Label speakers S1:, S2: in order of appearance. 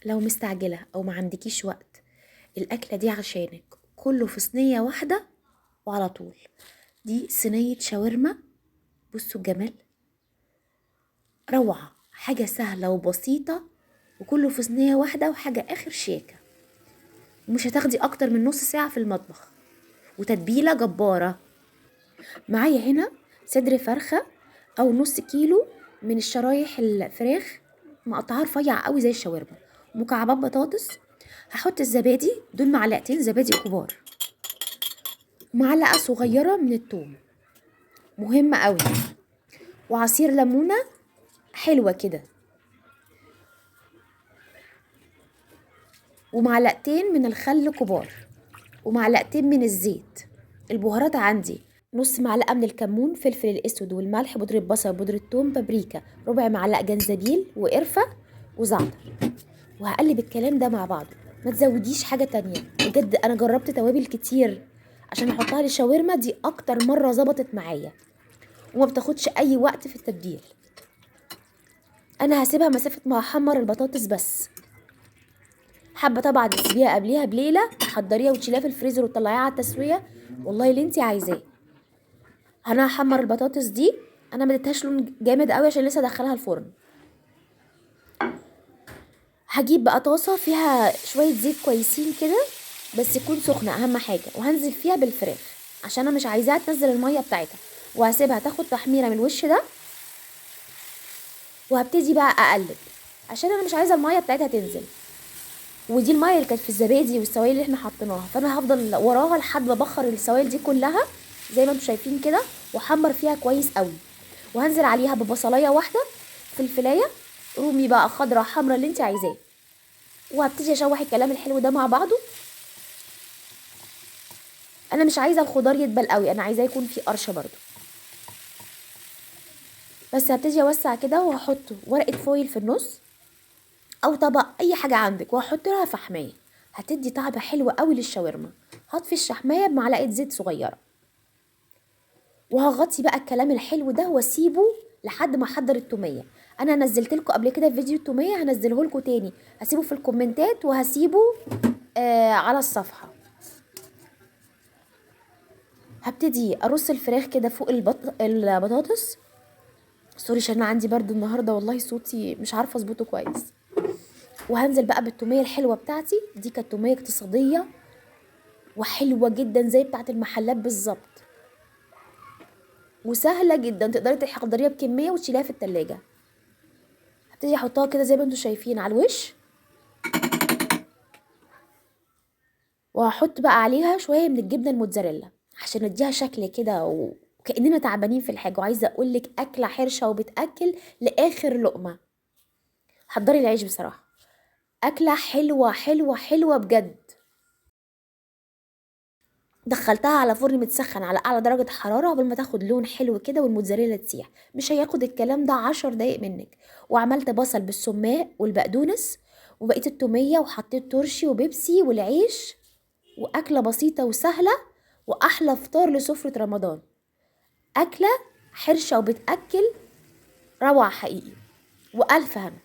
S1: لو مستعجلة أو ما عندكيش وقت، الأكلة دي عشانك، كله في صينية واحدة وعلى طول. دي صينية شاورما، بصوا الجمال، روعة، حاجة سهلة وبسيطة وكله في صينية واحدة وحاجة آخر شياكة، ومش هتاخدي أكتر من نص ساعة في المطبخ، وتتبيلة جبارة. معايا هنا صدر فرخة أو نص كيلو من الشرايح الفراخ مقطعاه رفيع قوي زي الشاورما، مكعبات بطاطس، هحط الزبادي، دول معلقتين زبادي كبار، معلقة صغيرة من التوم مهمة قوي، وعصير ليمونة حلوة كده، ومعلقتين من الخل كبار، ومعلقتين من الزيت. البهارات عندي نص معلقة من الكمون، فلفل الاسود والملح، بودرة بصل، بودرة توم، بابريكا، ربع معلقة جنزبيل وقرفة وزعتر. وهقلب الكلام ده مع بعضه، ما تزوديش حاجة تانية. بجد انا جربت توابل كتير عشان احطها للشاورما، دي اكتر مرة ظبطت معايا وما بتاخدش اي وقت في التتبيل. انا هسيبها مسافة ما احمر البطاطس بس. حابة طبعا تسيبيها قبليها بليلة، تحضريها وتشيليها في الفريزر وتطلعيها على التسوية، والله اللي انتي عايزاه. انا هحمر البطاطس دي، انا ما اديتهاش لون جامد قوي عشان لسه ادخلها الفرن. هجيب بقى طاسه فيها شوية زيت كويسين كده، بس يكون سخنة اهم حاجة، وهنزل فيها بالفراخ عشان انا مش عايزاها تنزل المية بتاعتها، وهسيبها تاخد تحميره من الوش ده. وهبتدي بقى اقلب عشان انا مش عايزه المية بتاعتها تنزل، ودي المية اللي كانت في الزبادي والسوائل اللي احنا حطيناها، فانا هفضل وراها لحد ما ابخر السوائل دي كلها زي ما انتم شايفين كده، واحمر فيها كويس قوي. وهنزل عليها ببصلايه واحدة، فلفلايه رومي بقى، خضرة حمرا اللي انت عايزاه. وهبتدي اشوح الكلام الحلو ده مع بعضه. انا مش عايزه الخضار يدبل قوي، انا عايزاه يكون فيه قرشه برده. بس هبتدي اوسع كده، وهحط ورقة فويل في النص او طبق اي حاجة عندك، وهحط لها فحمايه هتدي طعم حلو قوي للشاورما. هطفي الشحمايه بمعلقه زيت صغيرة، وهغطي بقى الكلام الحلو ده واسيبه لحد ما احضر التوميه. انا نزلت لكم قبل كده فيديو التوميه، هنزله لكم تاني، هسيبه في الكومنتات وهسيبه على الصفحة. هبتدي ارص الفراخ كده فوق البطاطس. sorry عشان انا عندي برد النهارده والله، صوتي مش عارفه اظبطه كويس. وهنزل بقى بالتوميه الحلوة بتاعتي دي، كانت توميه اقتصادية وحلوه جدا زي بتاعت المحلات بالظبط، وسهلة جدا، تقدري تحضريها بكمية وتشيليها في التلاجة. هبتدي احطها كده زي ما انتم شايفين على الوش، وهحط بقى عليها شوية من الجبنة الموتزاريلا عشان اديها شكل كده وكاننا تعبانين في الحاجة. وعايزه اقول لك اكله حرشه وبتاكل لاخر لقمة. حضري العيش بصراحة، اكله حلوة حلوة حلوة بجد. دخلتها على فرن متسخن على اعلى درجه حرارة قبل ما تاخد لون حلو كده والموتزاريلا تسيح. مش هياخد الكلام ده 10 دقايق منك. وعملت بصل بالسماق والبقدونس وبقية التوميه، وحطيت ترشي وبيبسي والعيش، واكله بسيطة وسهلة واحلى فطار لسفره رمضان. اكله حرشه وبتاكل روعه حقيقي، والف هنا.